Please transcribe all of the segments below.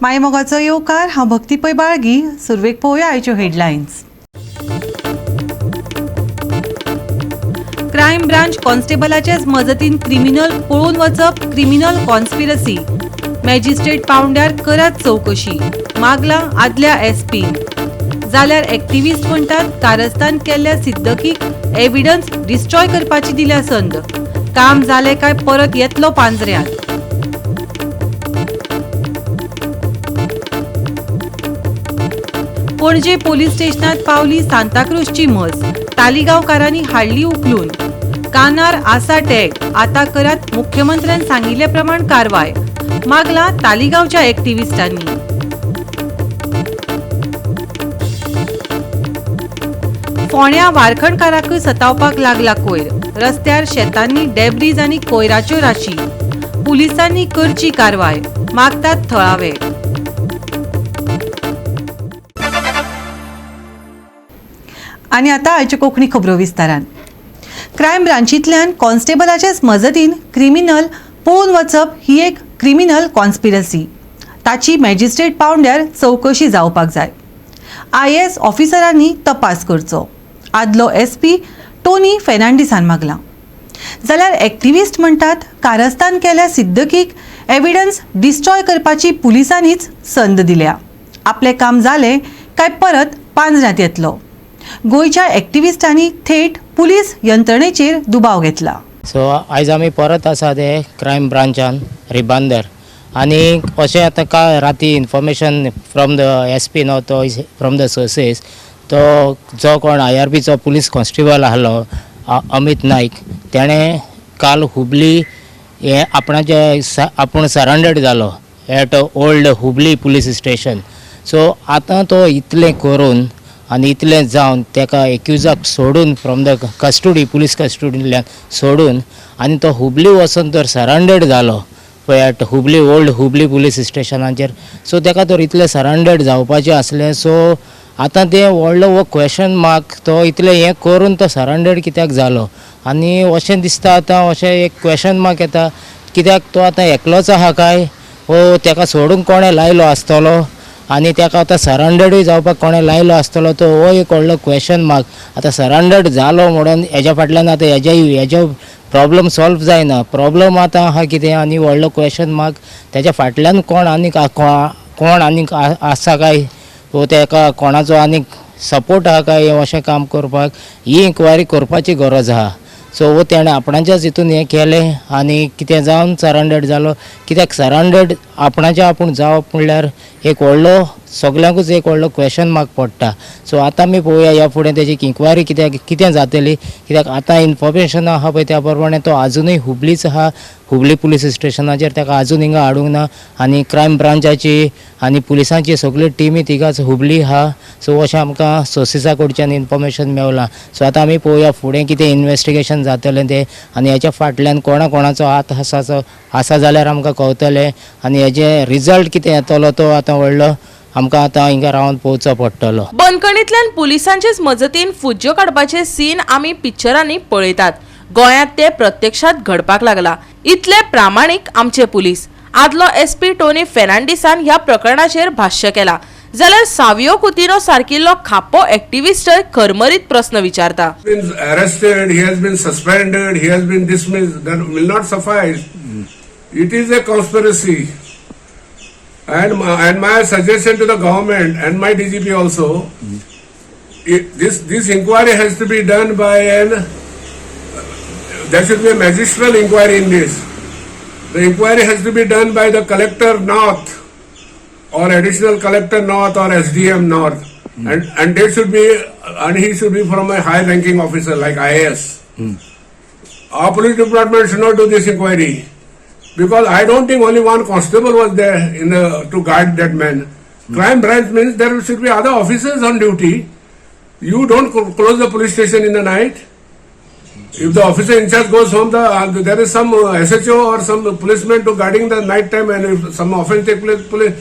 मायमोगाचो येवकार. हांव भक्ती पै बाळगी. सुरवेक पळोवया आयच्यो हेडलायन्स. क्रायम ब्रांच कॉन्स्टेबलाचेच मजतीन क्रिमिनल पळून वचप क्रिमिनल कॉन्स्पिरसी. मॅजिस्ट्रेट पावंड्यार करात चवकशी, मागलां आदल्या एसपीन. जाल्यार एक्टिविस्ट म्हणटात कारस्थान केल्ल्या सिद्दकीक एव्हिडन्स डिस्ट्रॉय करपाची दिल्या संद. काम जालें काय परत येतलो पांजऱ्यांत. पणजे पोलीस स्टेशनात पावली सांताक्रूजची म्हस. तालिगांवकारांनी हाडली उखलून. कानार आसा टॅग. आता करात मुख्यमंत्र्यान सांगिल्ले प्रमाण कारवाय, मागला तालिगांवच्या एक्टिविस्टांनी. फोण्या वारखणकाराकूय सतावपाक लागला कोयर. रस्त्यार शेतांनी डेब्रीज आनी कोयराच्यो राशी. पुलिसांनी करची कारवाय, मागतात थळावे. आनी आतां आयच्यो कोंकणी खबरो विस्तारान. क्रायम ब्रांचींतल्यान कॉन्स्टेबलाचेच मजतीन क्रिमिनल पळून वचप ही एक क्रिमिनल कॉन्स्पिरसी. ताची मॅजिस्ट्रेट पावंड्यार चवकशी जावपाक जाय. आयएएस ऑफिसरांनी तपास करचो, आदलो एसपी टोनी फेर्नांडीसान मागलां. जाल्यार एक्टिविस्ट म्हणटात कारस्थान केल्या सिद्दकीक एव्हिडन्स डिस्ट्रॉय करपाची पुलिसांनीच संद दिल्या. आपलें काम जालें काय परत पांजऱ्यांत येतलो. गोंयच्या एक्टिविस्टांनी थेट पुलीस यंत्रणेचेर दुबाव घेतला. सो आयज आमी परत आसा ते क्रायम ब्रांचान रिबांदर आनी अशें आतां काल राती information from the SP न्हू, तो फ्रॉम the sources, तो जो कोण आय आर बीचो पुलीस कॉन्स्टेबल आहलो अमीत नायक, तेणें काल हुबली हे आपणाचे आपूण सरांडर्ड जालो at old Hubli police station. So आतां तो इतलें करून आनी इतलें जावन तेका एक्युजाक सोडून, फ्रॉम the custody, police कस्टडींतल्यान सोडून आनी तो हुबली वचून तर सरांडर्ड जालो पळय at Hubli, old Hubli police स्टेशनाचेर. सो तेका तर इतलें सरांडर्ड जावपाचें आसलें, सो आतां तें व्हडलो हो क्वेशन मार्क, तो इतलें हें करून तो सरांडर्ड कित्याक जालो? आनी अशें दिसता आतां, अशें एक क्वेशन मार्क येता, कित्याक तो आतां एकलोच आहा काय वो तेका सोडूंक कोणें लायलो आसतलो आनी तेका आतां सरांडर्डूय जावपाक कोणें लायलो आसतलो, तो हो एक व्हडलो क्वेशन मार्क. आतां सरांडर्ड जालो म्हणून हेज्या फाटल्यान आतां हेज्या प्रॉब्लम सॉल्व जायना. प्रॉब्लम आतां आहा कितें आनी व्हडलो क्वेशन मार्क, तेज्या फाटल्यान कोण आनीक कोण आनीक आसा काय वो तेका कोणाचो आनीक सपोर्ट आहा काय हें अशें काम करपाक, ही इन्क्वायरी करपाची गरज आहा. सो वो तेणें आपणाच्याच हितून हें केलें आनी कितें जावन सरांडर्ड जालो? कित्याक सरांडर्ड आपणाचें आपूण जावप म्हणल्यार एक व्हडलो, सगल्यांकूच एक व्हडलो क्वेशन मार्क पडटा. सो आतां आमी पळोवया ह्या फुडें तेजी इन्क्वायरी कित्याक कितें जातली, कित्याक आतां इन्फॉर्मेशन आहा पळय त्या प्रमाणे तो आजुनूय हुबलीच आहा, हुबली पुलीस स्टेशनाचेर. ताका आजून हिंगा हाडूंक ना आनी क्रायम ब्रांचाची आनी पुलिसांची सगळी टिमी तिगाच हुबली आहा. सो अशें आमकां सोर्सिसा कडच्यान इन्फॉर्मेशन मेवलां. सो आतां आमी पळोवया फुडें कितें इन्वेस्टिगेशन जातलें तें आनी हेच्या फाटल्यान कोणा कोणाचो हात आसा आसा जाल्यार आमकां कळतलें आनी हेजे रिजल्ट कितें येतलो तो आतां व्हडलो आमकां आतां हिंगा रावन पळोवचो पडटलो. बंदखणींतल्यान पुलिसांचेच मजतीन फुज्ज्यो काडपाचे सीन आमी पिक्चरांनी पळयतात. गोंयांत ते प्रत्यक्षात घडपाक लागला. इतले प्रामाणीक आमचे पुलीस. आदलो एसपी टोनी फेर्नांडीसान ह्या प्रकरणाचेर भाश्य केला, जाल्यार सावियो कुतिनो सारकिल्लो खापो एक्टिविस्टय करमरीत प्रस्न विचारता. Been arrested, he has been suspended, he has been dismissed. That will not suffice. It is a conspiracy. And my suggestion to the government and my DGP also, this inquiry has to be done by an, there should be a magisterial inquiry in this. The inquiry has to be done by the collector north or additional collector north or SDM north. And they should be, and he should be from a high ranking officer like IAS. Our police department should not do this inquiry because I don't think only one constable was there to guard that man. Crime branch means there should be other officers on duty. You don't close the police station in the night. If the officer in charge goes home, there is some SHO or some policeman to guarding the night time, and if some offense take place,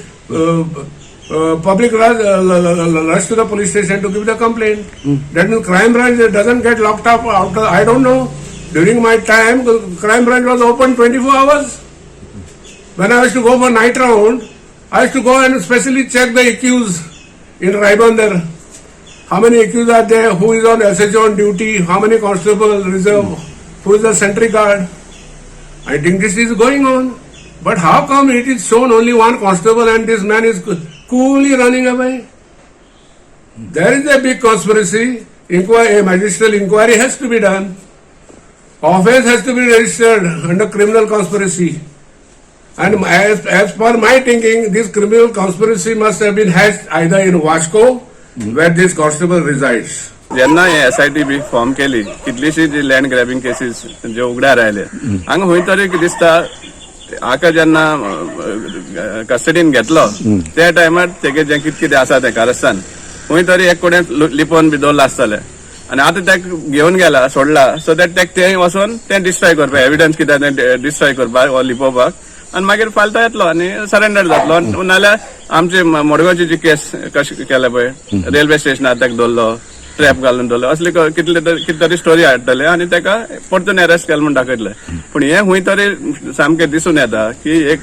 public rush to the police station to give the complaint. That means crime branch doesn't get locked up after, I don't know. During my time, the crime branch was open 24 hours. When I used to go for night round, I to go and specially check the accused in Ribandar. How many accused are there? Who is on SHO on duty? How many constable reserve? Who is the sentry guard? I think this is going on. But how come it is shown only one constable and this man is coolly running away? There is a big conspiracy. Inquiry, a magisterial inquiry has to be done. Offense has to be registered under criminal conspiracy. And as per my thinking, this criminal conspiracy must have been hatched either in Vasco, where this constable resides. जेन्ना हे S I T B form केली, कितलीशी जी land grabbing cases ज्यो उगड्यार आयले, हांगा खंय तरी दिसता हाका जेन्ना कस्टडीन घेतलो त्या टायमार तेगे जें कितें कितें आसा तें कारस्थान खंय तरी एक कडेन लिपोवन बी दवरलां आसतलें आनी आतां तेका घेवन गेला, सोडला, सो that तेक थंय वचोन तें डिस्ट्रॉय करपाक, एविडन्स कितें तें डिस्ट्रॉय करपाक वो लिपोवपाक. आनी मागीर फाल्यां तो येतलो आनी सरेंडर जातलो. नाल्यार आमची मडगांवची जी केस कशी केल्या पळय, रेल्वे स्टेशनार ताका दवरलो, ट्रॅप घालून दवरलो, असली कितले तरी कितें तरी स्टोरी हाडटले आनी ताका परतून अरेस्ट केलो म्हूण दाखयतले. पूण हें खंय तरी सामकें दिसून येता की एक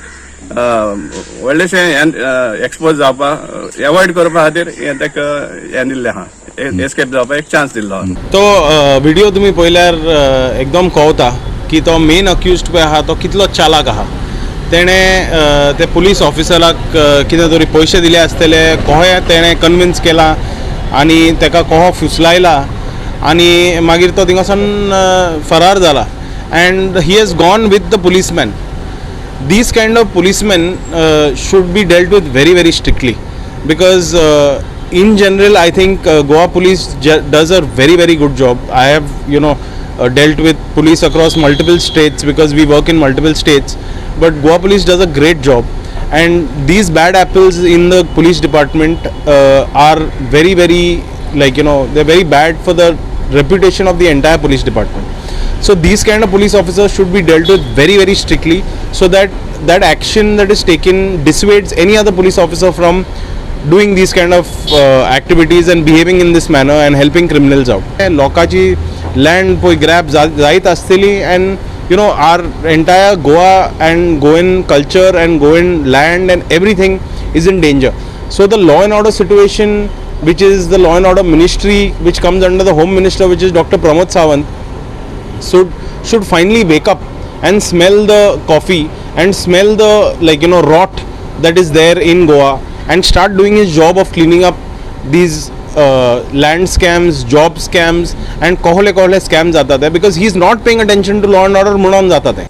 व्हडलेशें हें एक्सपोज जावपाक एवॉयड करपा खातीर हें ताका हें दिल्लें आहा, एस्केप जावपाक एक चान्स दिल्लो आहा. तो व्हिडिओ तुमी पळयल्यार एकदम कळता की तो मेन अक्युज्ड पळय आहा तो कितलो चालाक आहा. तेणें ते पुलीस ऑफिसराक कितें तरी पयशे दिले आसतले, कोहे तेणें कन्विन्स केला आनी तेका कोहो फुसलायला आनी मागीर तो थिंगासान फरार जाला and he has gone with the policeman. These kind of policemen should be dealt with very, very strictly because in general, I think Goa Police does a very, very good job. I have dealt with police across multiple states because we work in multiple states, but Goa Police does a great job and these bad apples in the police department are very, very, like, they're very bad for the reputation of the entire police department. So these kind of police officers should be dealt with very, very strictly so that that action that is taken dissuades any other police officer from doing these kind of activities and behaving in this manner and helping criminals out. लोकांची land पळय grab जायत आसतली and our entire Goa and Goan culture and Goan land and everything is in danger. So the law and order situation, which is the law and order ministry, which comes under the home minister, which is Dr. Pramod Sawant, should finally wake up and smell the coffee and smell the, like, rot that is there in Goa and start doing his job of cleaning up these land scams, job scams and Kohle Kohle scams जातात ते, because he is not paying attention to law and order म्हणून जातात ते.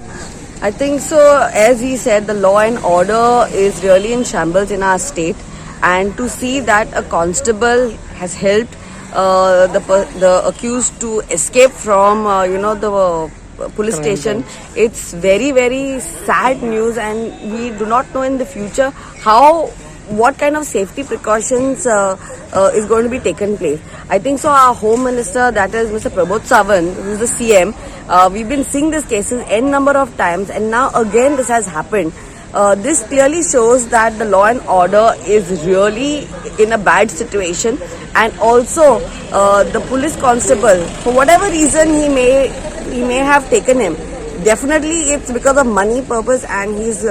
I think so. As he said, the law and order is really in shambles in our state, and to see that a constable has helped the accused to escape from the police station, it's very, very sad news, and we do not know in the future how what kind of safety precautions is going to be taken place. I think so. Our Home Minister, that is Mr. Pramod Sawant, who is the CM, we've been seeing these cases n number of times, and now again this has happened. This clearly shows that the law and order is really in a bad situation, and also the police constable, for whatever reason he may have taken him, definitely it's because of money purpose, and he's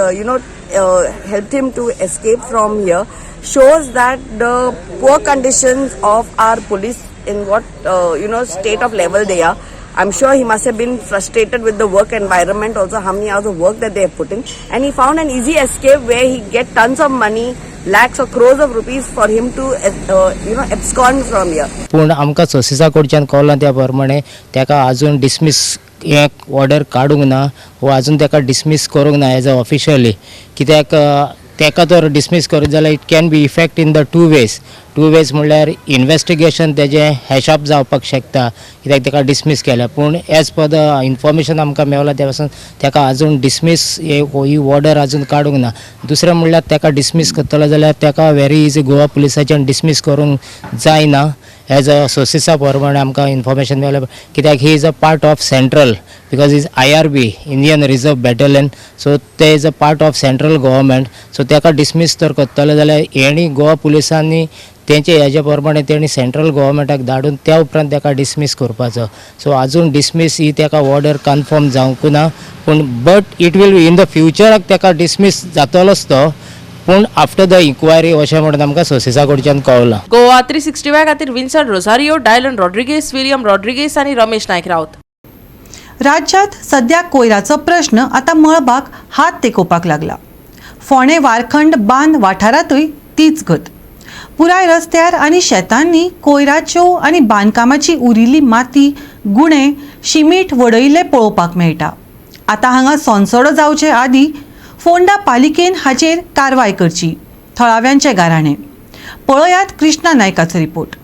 helped him to escape from here, shows that the poor conditions of our police, in what state of level they are. I'm sure he must have been frustrated with the work environment also, how many hours of work that they have put in, and he found an easy escape where he get tons of money, lakhs or crores of rupees, for him to abscond from here. पूण आमकां सोर्सिसा कडच्यान कळ्ळां त्या प्रमाणे ताका अजून dismiss हें order काडूंक ना वो अजून ताका डिसमीस करूंक ना एज अ ऑफिशियली. कित्याक ताका जर डिसमीस करीत जाल्यार it can be effect in the two ways. म्हणल्यार इन्वेस्टिगेशन तेजें हॅशअप जावपाक शकता, कित्याक ताका डिसमीस केल्या. पूण एज पर the information आमकां मेवला त्या पासून ताका अजून डिसमीस ही ऑर्डर अजून काडूंक ना. दुसरें म्हणल्यार ताका डिसमीस करतलो जाल्यार ताका व्हेरी इजी, गोवा पुलिसाच्यान डिसमीस करूंक जायना एज अ सोर्सिसा प्रमाणे आमकां इन्फॉर्मेशन मेळ्ळें, कित्याक he is a part of central, because is IRB, Indian Reserve Battalion, so ते is a part of central government. So ताका डिसमीस तर करतले जाल्यार हेणी गोवा पुलिसांनी तेंचे हेजे प्रमाणे तेणी सेंट्रल गव्हर्मेंटाक धाडून त्या उपरांत ताका डिसमीस करपाचो. सो अजून डिसमीस ही ताका ऑर्डर कन्फर्म जावंकू ना, पूण but it will in the फ्युचराक ताका डिसमीस जातलोच तो. पूण आफ्टर the inquiry अशें म्हणून आमकां सोर्सीसा कडच्यान कळलां. गोवा 365 खातीर Vincent Rosario, Dylan Rodrigues, William Rodrigues आनी रमेश नायक राऊत. राज्यांत सध्या कोयराचो प्रश्न आतां मळबाक हात तेकोवपाक लागला. फोंडें वारखंड बांद वाठारांतूय तीच गत. पुराय रस्त्यार आनी शेतांनी कोयराच्यो आनी बांदकामाची उरिल्ली माती, गुणे, शिमीट वडयिल्लें पळोवपाक मेळटा. आतां हांगा सोनसडो जावचे आदीं फोंडा पालिकेन हाचेर कारवाय करची, थळाव्यांचें गाराणें. पळयात कृष्णा नायकाचो रिपोर्ट.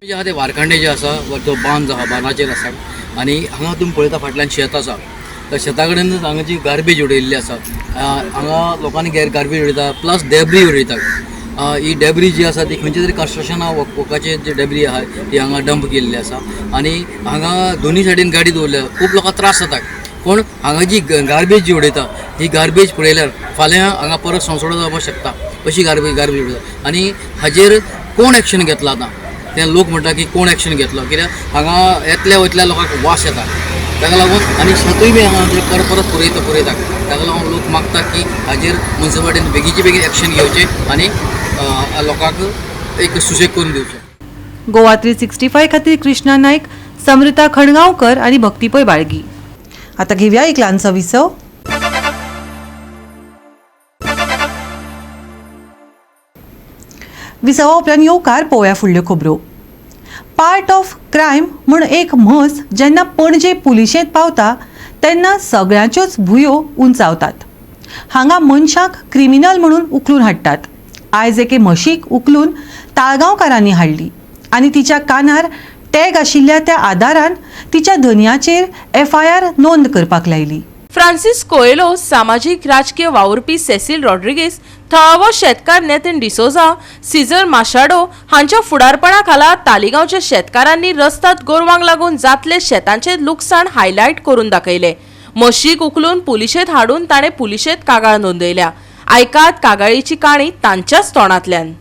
जे आहा ते वारखांडे जे आसा जो बांद आहा बांदाचेर आसा आनी हांगा तुमी पळयता फाटल्यान शेत आसा, त्या शेता कडेनच हांगा जी गार्बेज उडयल्ली आसा, हांगा लोकांनी गार्बेज उडयता प्लस डेब्री उडयता. ही डेब्री जी आसा ती खंयच्या तरी कन्स्ट्रक्शना वर्काचे जे डेब्री आहा ती हांगा डंप केल्ली आसा आनी हांगा दोनी सायडीन गाडी दवरल्या, खूब लोकांक त्रास जाता. पूण हांगा जी गार्बेज जी उडयता ही गार्बेज पळयल्यार फाल्यां हांगा परत संसडो जावपाक शकता अशी गार्बेज उडयता आनी हाजेर कोण एक्शन घेतला आतां ते लोक म्हणटा की कोण एक्शन घेतलो, कित्याक हांगा येतल्या वयतल्या लोकांक वास येता ताका लागून आनी शेतूय बी हांगा परत परत पुरयता पुरयता, ताका लागून लोक मागता की हाजेर मुन्सिपालिटीन बेगीचे बेगीन एक्शन घेवचें आनी लोकांक एक सुशेग करून दिवचें. गोवा 365 खातीर कृष्णा नायक, समृता खणगांवकर आनी भक्ती पै बाळगी. आतां घेवया एक ल्हानसो विसव. विसवा उपरांत येवकार पळोवया फुडल्यो खबरो. पार्ट ऑफ क्रायम म्हूण एक म्हस जेन्ना पणजे पुलिशेंत पावता तेन्ना सगळ्यांच्योच भुयो उंचावतात. हांगा मनशाक क्रिमिनल म्हणून उखलून हाडटात. आयज एके म्हशीक उखलून ताळगांवकारांनी हाडली आनी तिच्या कानार टॅग आशिल्ल्या त्या आदारान तिच्या धनयाचेर एफआयआर नोंद करपाक लायली. फ्रांसीस कोएलो, सामाजीक राजकीय वावुरपी सेसील रॉड्रिगेस, थळावो शेतकार नेथन डिसोजा, सीझर माशाडो हांच्या फुडारपणा खाला तालिगांवच्या शेतकारांनी रस्त्यात गोरवांक लागून जातले शेतांचे लुकसाण हायलायट करून दाखयले. म्हशीक उखलून पुलिशेंत हाडून ताणें पुलिशेंत कागाळ नोंदयल्या. आयकात कागाळीची काणी तांच्याच तोंडांतल्यान.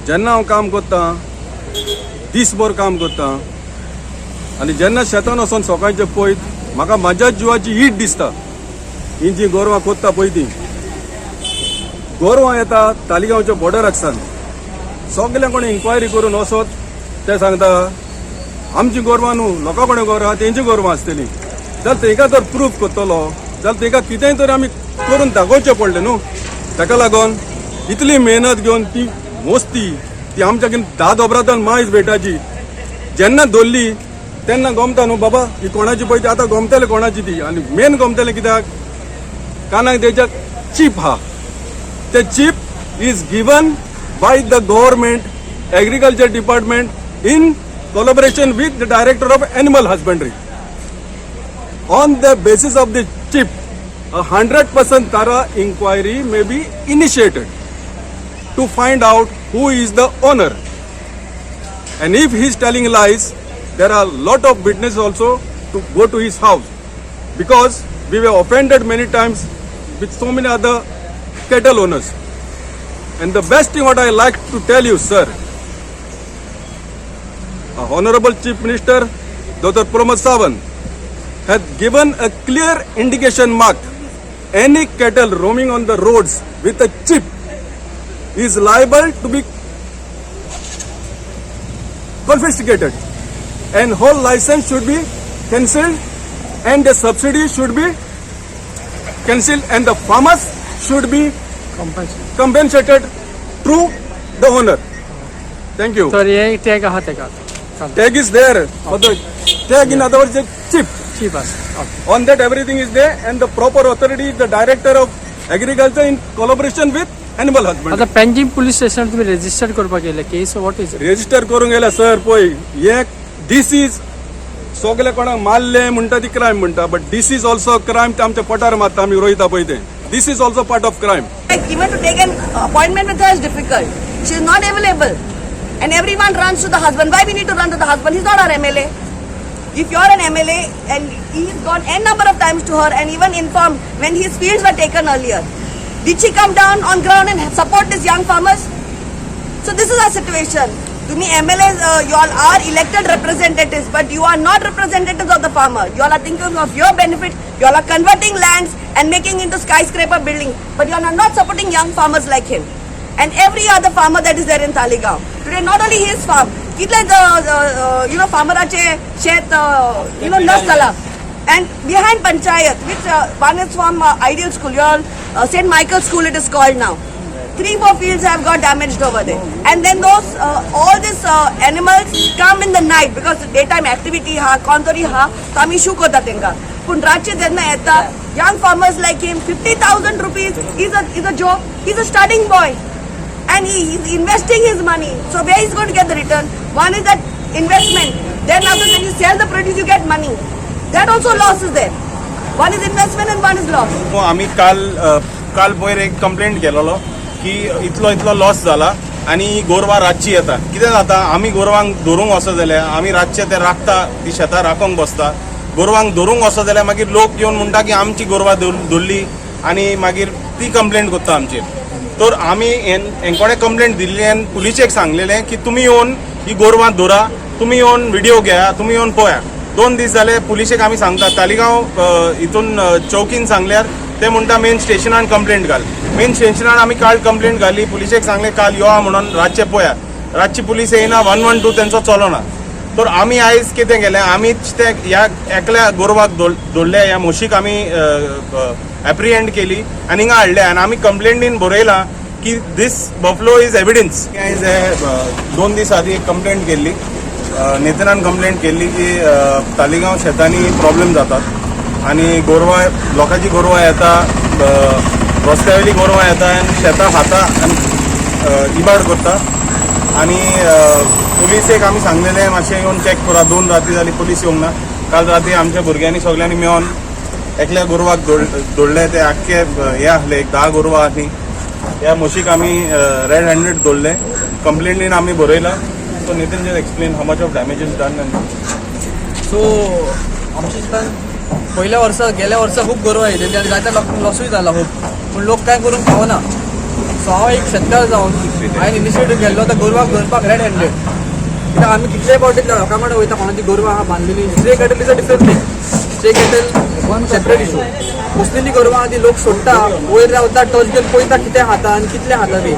जेन्ना हांव काम करतां, दीसभर काम करतां आनी जेन्ना शेतान वचोन सकाळचें पळयत म्हाका म्हाज्याच जिवाची ईट दिसता. ही जी गोरवां कोत्ता पळय ती गोरवां येता तालिगांवच्या बॉर्डराक सान सगळ्या कोणी इन्क्वायरी करून वचत ते सांगता आमची गोरवां न्हू, लोकां कडेन गोरवां आहा तेंची गोरवां आसतली. जाल्यार तेंकां जर प्रूफ करतलो जाल्यार तेंकां कितेंय तरी आमी करून दाखोवचें पडलें न्हू. ताका लागून इतली मेहनत घेवन ती मोस्ती ती आमच्या 10 दोबरांतल्यान मायज भेटाची जेन्ना धरली तेन्ना गमता न्हू बाबा ही कोणाची पळय ती आतां गमतले कोणाची ती. आनी मेन गमतलें कित्याक कानाक तेच्या चीप आहा, ते chip is given by the government agriculture department in collaboration with the director of animal husbandry. On the basis of the chip 100% thorough inquiry may be initiated to find out who is the owner, and if he is telling lies there are lot of witnesses also to go to his house, because we were offended many times with so many other cattle owners. And the best thing what I like to tell you, sir, Honorable Chief Minister Dr. Pramod Sawant had given a clear indication mark, any cattle roaming on the roads with a chip is liable to be confiscated and whole license should be cancelled and the subsidy should be cancelled and the farmers should be compensated through the owner. Thank you. तर हे tag आहा तेका. Tag is there for the tag, in other words a chip. Chip आसा. On that everything is there and the proper authority is the director of agriculture in collaboration with Animal husbandry. आतां Panjim police station तुमी register करपाक येयले केस, what is register करूंक गेल्या sir, पळय हे this is सगळे कोणाक मारले म्हणटा ती क्रायम म्हणटा, but this is also crime. ते आमच्या पोटार मारता, आमी रोयता पळय ते, this is also part of crime. Like even to take an appointment with her is difficult. She is not available. And everyone runs to the husband. Why we need to run to the husband? He's not our MLA. If you're an MLA and he's gone n number of times to her and even informed when his fields were taken earlier. Did she come down on ground and support these young farmers? So this is our situation. To me, MLAs, you all are elected representatives, but you are not representatives of the farmer. You all are thinking of your benefit. You all are converting lands and making into skyscraper building, but you all are not supporting young farmers like him and every other farmer that is there in Taleigao. Today, not only his farm, कितले फार्मराचे शेत नष्ट जाला. And behind panchayat, which one is from Ideal School, your St. Michael School it is called now. 3-4 fields have got damaged over there. And then those all these animals come in the night because daytime activity ha, कोण तरी हा, तो आमी शू करता तेंका. पूण रातचे जेन्ना येता, young farmers like him, 50,000 rupees is a joke. He's a starting boy. And he is investing his money. So where he's going to get the return? One is that investment. Then after when you sell the produce, you get money. That also loss is there. One is investment and one is loss. आमी काल पयर एक complaint केलेलो की इतलो इतलो loss जाला आनी गोरवां रातची येता. कितें जाता, आमी गोरवांक धरूंक वचत जाल्यार आमी रातचे ते राखता, ती शेतां राखोंक बसता. गोरवांक धरूंक वचत जाल्यार मागीर लोक येवन म्हणटा की आमची गोरवां धरली आनी मागीर ती कंप्लेंट करता आमचेर. तर आमी हेंकोडें कंप्लेंट दिल्ली आनी पुलिशेक सांगलेलें की तुमी येवन ही गोरवां धरा, तुमी येवन व्हिडिओ घेया, तुमी येवन पळया. 2 दीस जाले पुलिशेक आमी सांगता, तालिगांव हितून चौकीन सांगल्यार ते म्हणटा मेन स्टेशनान कंप्लेंट घाल. मेन स्टेशनान आमी काल कंप्लेंट घाली, पुलिशेक सांगलें काल यो म्हणून रातचे पळया. रातची पुलीस येयना, 112 तेंचो चलोना. तर आमी आयज कितें केलें, आमी ते ह्या एकल्या गोरवाक धरले, ह्या म्हशीक आमी एप्रिहेंड केली आनी हिंगा हाडले आनी आमी कंप्लेंटीन बरयलां की दीस बफलो is evidence. आयज 2 दीस आदी एक कंप्लेंट केल्ली, नितीनान कंप्लेंट केल्ली की तालिगांव शेतांनी प्रॉब्लेम जातात आनी गोरवां, लोकांची गोरवां येता, रस्त्या वयली गोरवां येता आनी शेतां खाता आनी इबाड करता. आनी पुलिसेक आमी सांगलेलें मातशें येवन चॅक करा. 2 राती जाली पुलीस येवंक ना. काल राती आमच्या भुरग्यांनी सगल्यांनी मेळोन एकल्या गोरवाक दोडले, ते आख्खे हे आसले, एक 10 गोरवां आसली. ह्या म्हशीक आमी रेड हँडेड दोडले, कंप्लेंटीन आमी बरयला. So Nitin just explain how much of damage is done. And so आमच्या शेतान पयल्या वर्सा, गेल्या वर्सा खूब गोरवां येयलेली आनी जायत्या लोकांक लॉसूय जाला खूब, पूण लोक कांय करूंक पावना. सो हांव एक शेतकार जावन हांवें इनिशिएटीव घेतलो आतां गोरवांक धरपाक रेड हँडेड. कित्याक आमी कितले फावटी लोकां कडेन वयता, कोणाची गोरवां आहा बांदलेली. Stray cattle is a different thing, stray cattle separate issue. पोसलेली गोरवां आहा ती लोक सोडटा, वयर रावता, टॉर्च घेवन पळयता कितें खाता आनी कितलें खाता ती.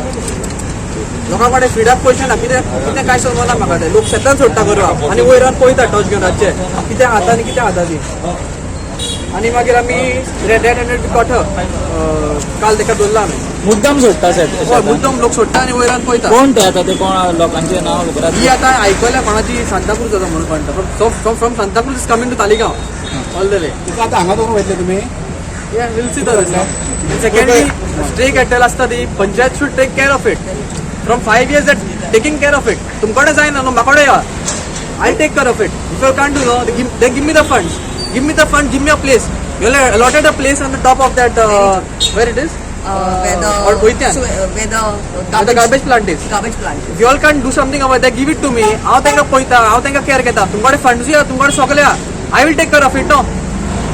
लोकां कडेन फिडाक पयशे ना, कितें कितें कांय समजना म्हाका तें. लोक शेतान सोडटा गोरवां आनी वयर रावन पळयता टॉर्च घेवन रातचे कितें खाता आनी कितें खाता ती. आनी मागीर आमी रेड हँडेड कॉट काल तेका धरला आमी. मुद्दम सोडटा? हय, मुद्दम लोक सोडटा आनी वयर रावन पळयता. कोण ते आतां, ते कोण लोकांचें नांव खबर ही आतां आयकल्या कोणाची सांताक्रूज जाता म्हणून कळटा. From Santacruz is coming to Taleigao all the way. आतां हांगा दवरून वयतले तुमी? Yeah, we'll see the Secondly, stray cattle आसता ती panchayat should take care of it. From 5 years that taking care of it. तुमकडे जायना न्हू, म्हाकडे या, I take care of it. If you can't do no, they give me the funds, give me the fund, give me a place. You allotted a place on the top of that, where it is, where the or Goityan. So, where the Where the garbage plant is. Garbage plant. If you all can't do something about that, give it to me. हांव तांकां पळयता, हांव तांकां care घेता. तुमकडे फंड्सूय आहा, तुमकडे सगळें आहा. I will take care of it no.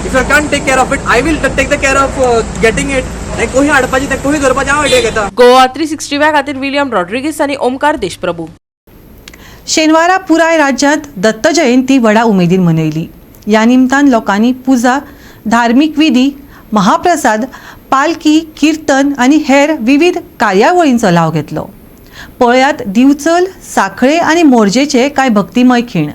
If you can't take care of it, I will take the care of getting it. कोही हाडपाची ते कोही धरपाची हांव आयडिया घेता. गोवा 360 खातीर विलियम रॉड्रिगीस आनी ओमकार देशप्रभू. शेनवारा पुराय राज्यांत दत्त जयंती व्हडा उमेदीन मनयली. ह्या निमतान लोकांनी पुजा, धार्मीक विधी, महाप्रसाद, पालखी, किर्तन आनी हेर विविध कार्यावळींचो लाव घेतलो. पळयात दिवचल, साखळे आनी मोरजेचे कांय भक्तिमय खीण.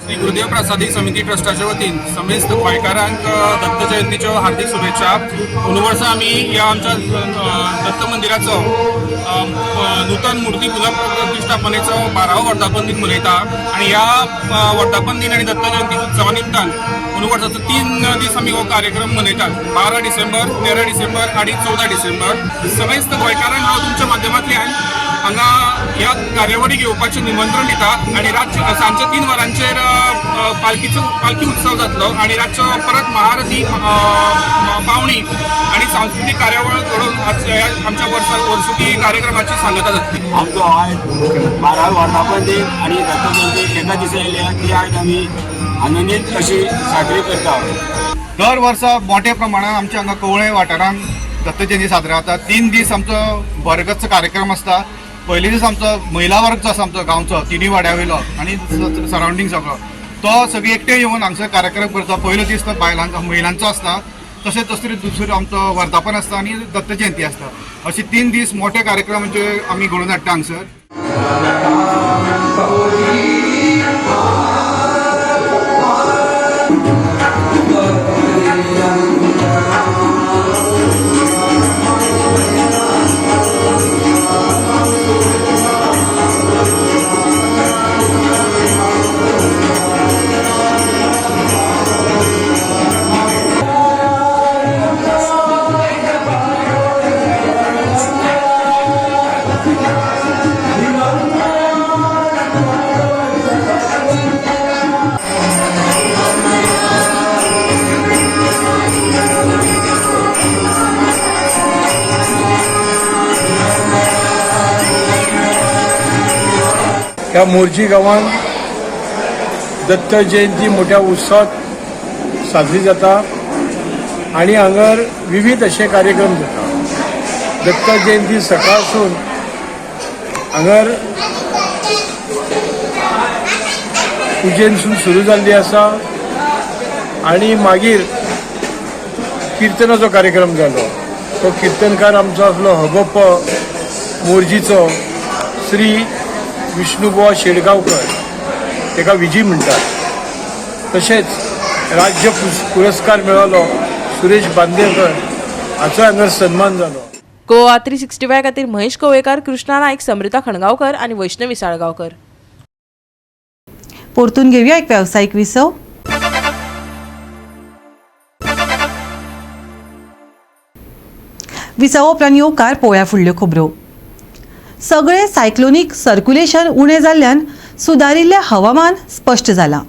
श्री गुरुदेव प्रसादी समिती ट्रस्टाच्या वतीन समेस्त गोंयकारांक दत्त जयंतीच्यो हार्दिक शुभेच्छा. अंदू वर्सा आमी ह्या आमच्या दत्त मंदिराचो नूतन मूर्ती पुनर्प्रतिष्ठापनेचो 12वो वर्धापन दिन मनयता आनी ह्या वर्धापन दिन आनी दत्त जयंती उत्सवा निमतान अंदू वर्साचो 3 दीस आमी हो कार्यक्रम मनयतात. 12 डिसेंबर, 13 डिसेंबर आनी 14 डिसेंबर. समेस्त गोंयकारांक हांव तुमच्या माध्यमांतल्यान हांगा ह्या कार्यावळीक येवपाचें निमंत्रण दिता आनी रातचे सांजचे 3 वरांचेर पालखी उत्सव जातलो आनी रातचो परत महारथी पावणी आनी सांस्कृतीक कार्यावळ घडोवन आमच्या वर्सुकी कार्यक्रमाची सांगता जातली. आमचो आयज 12व्या वर्धापन दिन आनी दत्त जयंती एका दिसा येयल्या ती आयज आमी आनंदीत अशी साजरी करता. दर वर्सा मोठ्या प्रमाणात आमच्या हांगा कवळे वाठारांत दत्त जयंती साजरा जाता. 3 दीस आमचो भरगच्च कार्यक्रम आसता. पयले दीस आमचो महिला वर्ग जो आसा आमचो गांवचो तिनूय वाड्या वयलो आनी सरावंडींग सगळो तो सगळी एकटे येवन हांगसर कार्यक्रम करता. पयलो दीस तो बायलांचो महिलांचो आसता, तशेंच दुसरो आमचो वर्धापन आसता आनी दत्त जयंती आसता. अशे 3 दीस मोठे कार्यक्रम जे आमी घडोवन हाडटा हांगसर. ह्या मोरजी गांवांत दत्त जयंती मोठ्या उत्सवात साजरी जाता आनी हांगर विविध अशे कार्यक्रम जाता. दत्त जयंती सकाळसून हांगर पुजेनसून सुरू जाल्ली आसा आनी मागीर किर्तनाचो कार्यक्रम जालो. तो किर्तनकार आमचो आसलो हगप्प मोरजीचो श्री विष्णुबुवा शेडगांवकर, ताका विजी म्हणटात. तशेंच राज्य पुरस्कार मेळ्ळो सुरेश बांदेकर हाचो हांगर सन्मान जालो. गोवा 365 खातीर महेश कवळेकार, कृष्णा नायक, समृता खणगांवकर आनी वैष्णवी साळगांवकर. परतून घेवया एक वेवसायीक विसव. विसवा उपरांत येवकार पळोवया फुडल्यो खबरो. सगळे सायक्लोनीक सर्क्युलेशन उणें जाल्ल्यान सुदारिल्लें हवामान स्पश्ट जालां.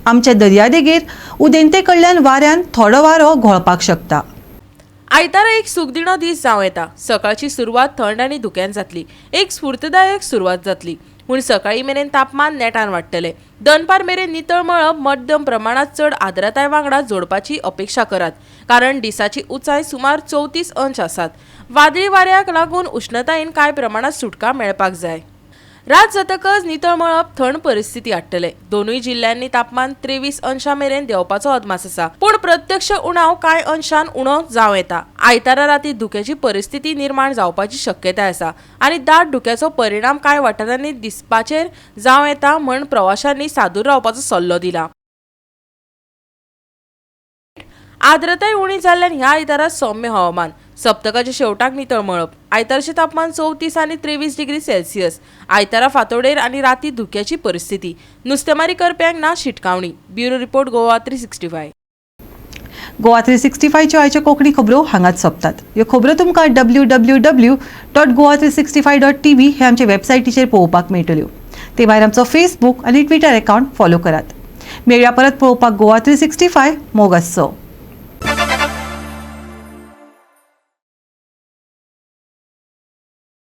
आमच्या दर्यादेगेर उदेंते कडल्यान वाऱ्यान थोडो वारो घोळपाक शकता. आयतारा एक सुखदिणो दीस जावं येता. सकाळची सुरवात थंड आनी धुक्यान जातली. एक स्फूर्तदायक सुरवात जातली. पूण सकाळी मेरेन तापमान नेटान वाडटलें. दनपार मेरेन नितळ मळब मध्यम प्रमाणांत चड आर्द्रताय वांगडा जोडपाची अपेक्षा करात, कारण दिसाची उंचाय सुमार 34 अंश आसात. वादळी वाऱ्याक लागून उश्णतायेन कांय प्रमाणांत सुटका मेळपाक जाय. रात जातकच नितळ मळब थंड परिस्थिती हाडटले. दोनूय जिल्ल्यांनी तापमान 23 अंशां मेरेन देंवपाचो अदमास आसा, पूण प्रत्यक्ष उणाव कांय अंशान उणो जावं येता. आयतारा राती धुक्याची परिस्थिती निर्माण जावपाची शक्यताय आसा आनी दाट धुक्याचो परिणाम कांय वाठारांनी दिसपाचेर जावं येता म्हण प्रवाशांनी सादूर रावपाचो सल्लो दिला. आर्द्रताय उणी जाल्ल्यान ह्या आयतारा सौम्य हवामान. सप्तकाच्या शेवटाक नितळ मळब. आयतारचें तापमान 34 आनी 23 डिग्री सेल्सियस. आयतारा फांतोडेर आनी राती धुक्याची परिस्थिती. नुस्तेमारी करप्यांक ना शिटकावणी. Bureau report, Goa 365. Goa 365च्यो आयच्यो कोंकणी खबरो हांगाच सोंपतात. ह्यो खबरो तुमकां www.goa365.tv हे आमचे वेबसायटीचेर पळोवपाक मेळटल्यो. ते भायर आमचो फेसबूक आनी ट्विटर अकावंट फॉलो करात. मेळया परत पळोवपाक गोवा 365. मोग आसचो.